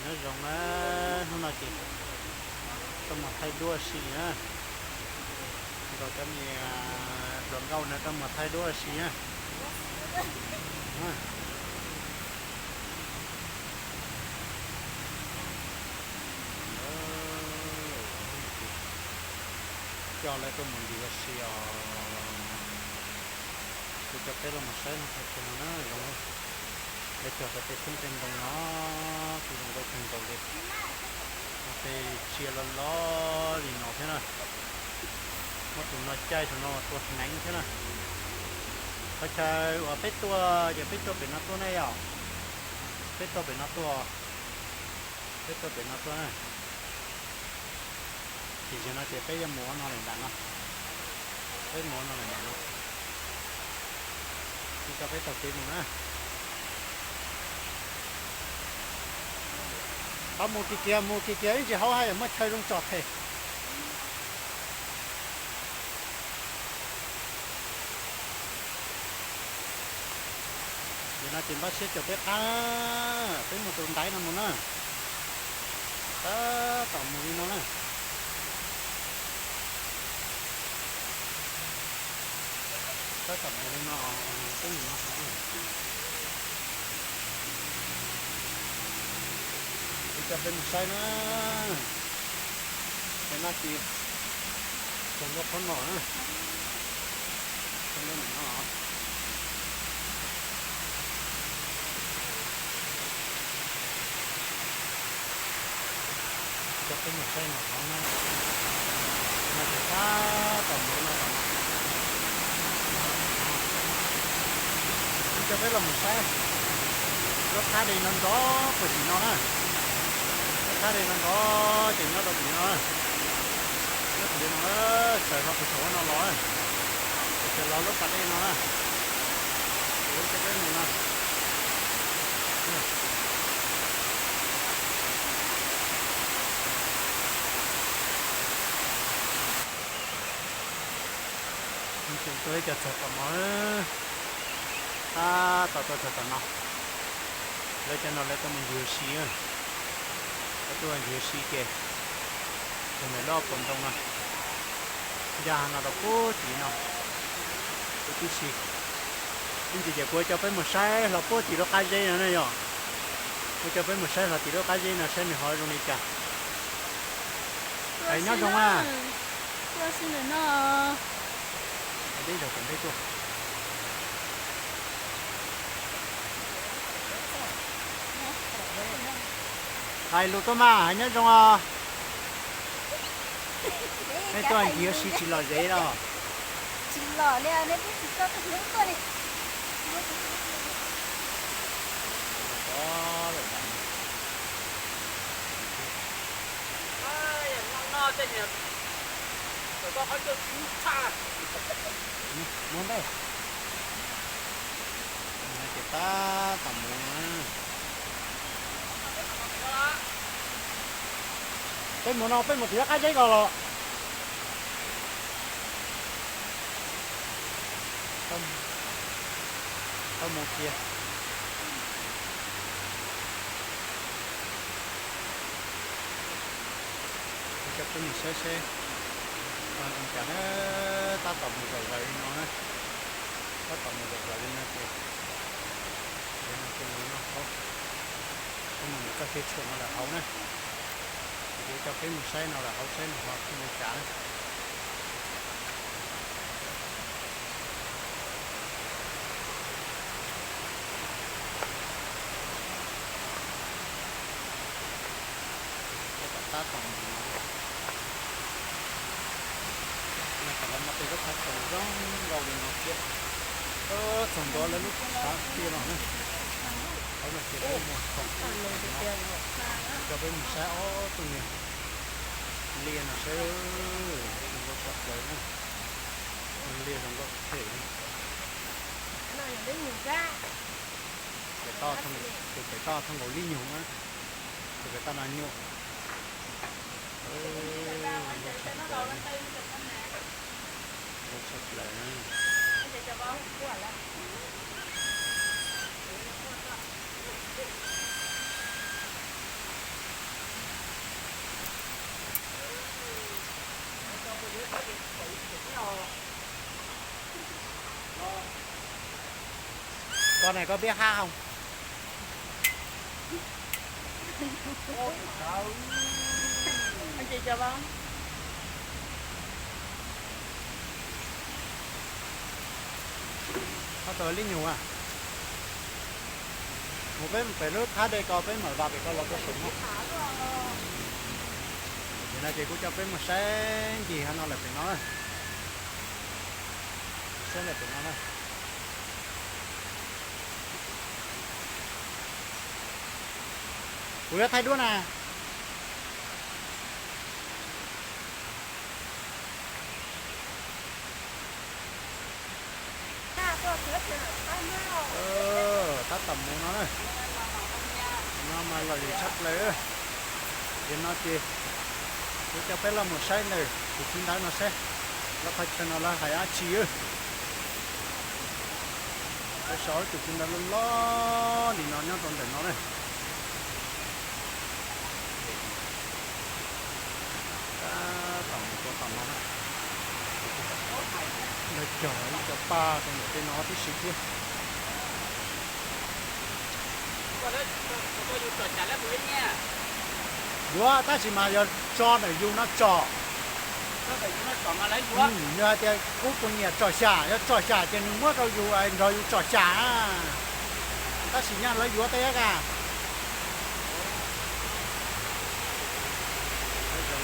Nyob zoo na, hnub no ces tuaj mus thaij duab si na, nrog cov niam hluas nkauj na tuaj mus thaij duab si na. Coj lawv tuaj mus ncig ua si os. Kuv coj peb los mus saib no, qhov chaw no na zoo, lawv cog tau tej xyoob tej ntoo no, kuj zoo nkauj kawg nkaus li. Muaj tej tsiaj loj loj li no thiab na. Muab tus no caij saum no tua hneev thiab na. Qhov chaw uas peb tuaj ces peb tuaj pem no tuaj ne yom. Peb tuaj pem no tuaj, peb tuaj pem no tuaj na. Ces zaum no ces peb yuav mus ua no lawm nram no, peb mus ua no lawm nram no, ces coj peb taug kev mus na. Qhov mus kiag kiag, mus kiag kiag ib ntsis hauv haj yam muaj chaw zoo tsom phem. Nim no ces npaj siab caum peb qab, peb mus tus ntaiv no mus na. Tab tom mus li no na. Tab tom mus li no, peb mus no. Kuv coj peb mus saib na. Ces no ces txog ntua qhov no na. Txog ntua ntawm no. Coj peb mus saib no qhov no, no ces tab tom mus no. Coj peb los mus saib lub qab dej no nrov puag tim no na. Lub qab dej no nrov ces nyob rau tim no na. Nyob tim no, sawv hlo puag saum no los, sawv los lub pas dej no na. Coj peb mus no. Tuaj ib co txog tom no, tab tom tuaj txog tom no. Lawv cov no lawv tuaj mus ncig ua si, lawv tuaj ncig ua si ces txog ntawm lub pob ntoo no, ncaj no rau puag tim no. Tus tib si, ib ntsis ces kuv coj peb mus saib hlo puag tim lub qab zeb no na yom. Kuv coj peb mus saib hlo tim lub qab zeb no saib nws ho zoo li cas. Hais nyob zoo na. Tuaj si ntawm no. Deb zog kom deb tuaj. Hais lus tuaj mas, hais nyob zoo os. Nej tuaj ncig ua si tsis lom zem los? Tsis lom li, nej twb tsis tso tus hlub tuaj li. Muab ntej. Ces tab tom mus. Peb mus no, peb mus tim lub qab zeb ko los? Peb mus kiag. Coj peb mus saib seb zoo cas na. Tab tom mus zom zaws li no na. Tab tom mus zom zaws li no ces, ces no ces mus no hauv, peb mus ntawm txoj kev tshuam no lawm hauv na. Ces kuv coj peb mus saib no lawm hauv saib nws ho zoo li cas na. Tab tom mus no, no ces lawv muaj tej lub qab tshoov zoo nkauj li no thiab. Txog ntua lawv lub tshav tiaj no na. Qhov no ces lawv muaj tshoov no, coj peb mus saib ob tug niag liaj no saib, zoo nkauj tshaj plaws na. Liaj zoo nkauj phem li. Tus pem toj thaj nkaus lib nyuag na, tus pem toj no nyuaj. Zoo nkauj tshaj plaws, zoo nkauj tshaj plaws na. Zoo nkauj tshaj plaws. Koj ne koj pib hab hau. Koj tau li nyuag a. Mus peb mus pem lub thab dej ko peb mam vas pem ko los rau saum no. Nim no ces kuv coj peb mus saib ncig ho no lawm pem no na. Saib lawm pem no na. Kuv yuav thaij duab na. Tab tom mus no na. No mas lom zem tshaj plaws. Ces no ces kuv coj peb los mus saib ntawm tus txiv ntawd no saib lawv qhov chaw no lawv hais dab tsi. Peb saib tus txiv ntawd loj loj li no nyob rau ntawm no na. Tab tom mus rau tom no na. Lawv cog ib co paj rau ntawm tej no tib si thiab. Yuav tab sis mas yog tso ntawm yus no tsom. Yog hais tias kuv tus niam tsom xyam, yog tsom xyam ces nws muab rau yus nrog yus tsom xyam. Tab sis nyaj lawv yuav tej ka.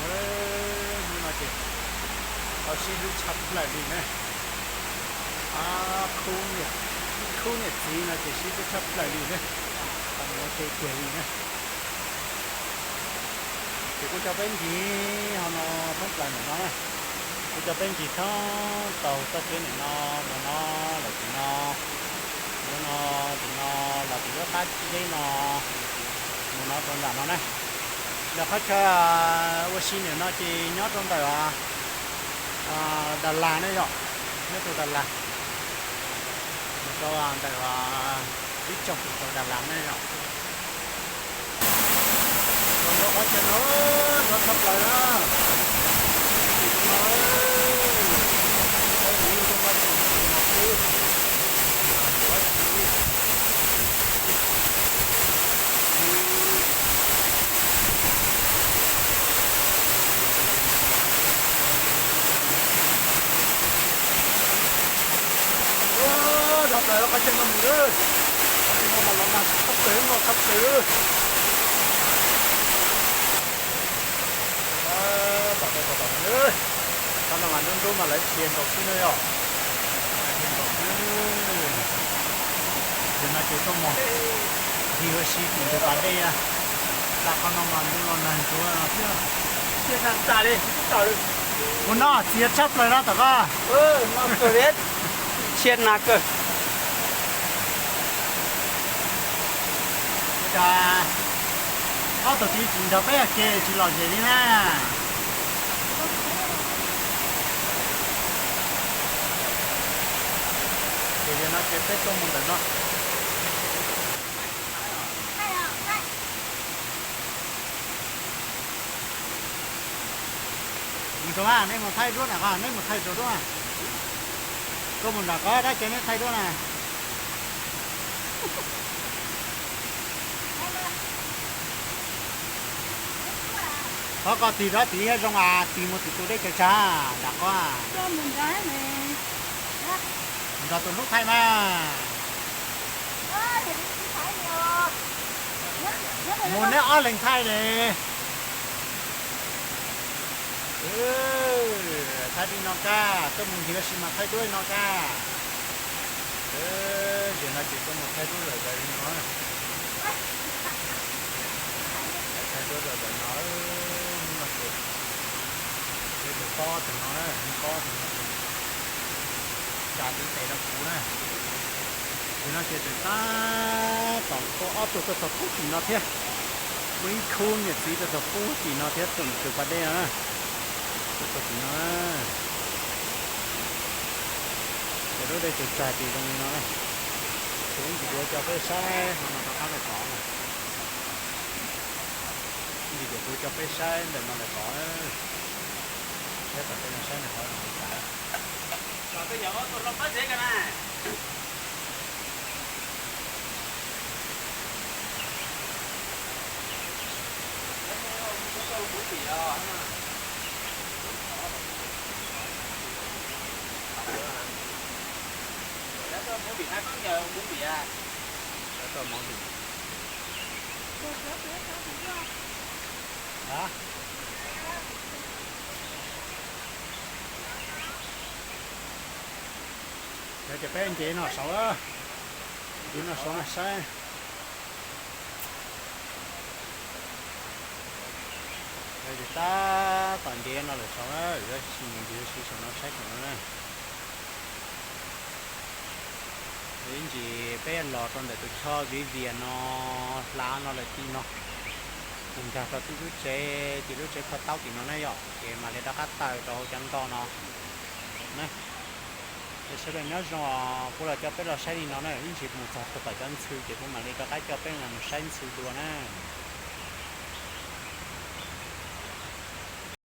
Hnub no ces tau sib hlub tshaj plaws li ne. Khub niam txiv no ces sib hlub tshaj plaws li ne. Tau mus ua ke kiag li ne. Ces kuv coj peb ncig ho no thoob plaws ntawm no na. Kuv coj peb ncig thoob tau txoj kev ntawm no, mus no, los tim no, mus no, tim no, los tim lub qab deb no, mus no rau nram no na. Ntawm qhov chaw ua si ntawm no ces nyob rau ntawm Das Las ne yom, nyob rau Das Las, mus rau ntawm ib tsoom tus rau Das Las ne yom. Nyob qhov chaw no, nyob tshaj plaws na. Nyob qhov chaw no mus lawm, qhov chaw no mas los nag tshaj plaws, nag tshaj plaws. Tom no mas ntub ntub mas lawv dhia nkaus xwb na yom. Dhia nkaus xwb. Ces no ces tuaj mus ncig ua si tim ntug pas dej. Hla qhov no mas ntub los nag ntsuav no xwb. Ua no txias tshaj plaws no tom qab. Ua cas ob tug txiv tsis nrog peb ua ke tsis lom zem li na? Ces yog no ces peb tuaj mus ntawm no. Mus tso mas, nej mus thaij duab nram ko, nej mus thaij tso duab. Tuaj mus nram ko dab tsi nej thaij duab na. Qhov ko tig rov tid thiab zoo as, tig mus tim tus dej tsawg tsag nram ko. Nrog tus hlub thaij mas. Mus neb ob leeg thaij ne. Thaij li no kag, tuaj mus ncig ua si mas thaij duab li no kag. Ces no ces tuaj mus thaij duab zom zaws li no. Thaij duab zom zaws no, hnub no ces peb tus tob tag no na, hnub tob tag no ces tsa ntiv tes rau kuv na. Ces no ces tseem tab tom tuaj ob tug tuaj txog pub tim no thiab. Muaj ib khub niam txiv tuaj txog pub tim no thiab, tus pas dej no na. Tuaj txog tim no na. Ces lub dej tsaws tsag ces zoo li no na. Ces ib ntsis kuv coj peb saib ho no rov qab ntawm tod na. Ib ntsis ces kuv coj peb saib ntawm no ntawm tod. Saib tom tej no saib ntawm qhov zoo li cas. Tom tej yog ob tug hlau pab tsev ko na. Yog ces peb nce no saud, nce no saud no saib. Yog ces tab tom nce no lawm saud na, yog tsis nce nce si saum no saib saum no na. Ib ntsis peb los rau ntawm tus choj viv vias no, hlav no lawm tim no, mus nkag rau tim lub tsev, tim lub tsev phaj taub tim no na yom, ces mam li rov qab tawm rau hauv cov ntoj no na. Es sawv daws nyob zoo, kuv los coj peb los saib li no na, ib ntsis mus txog rau tom cov ntxhw ces kuv mam li rov qab coj peb los mus saib ntxhw dua na.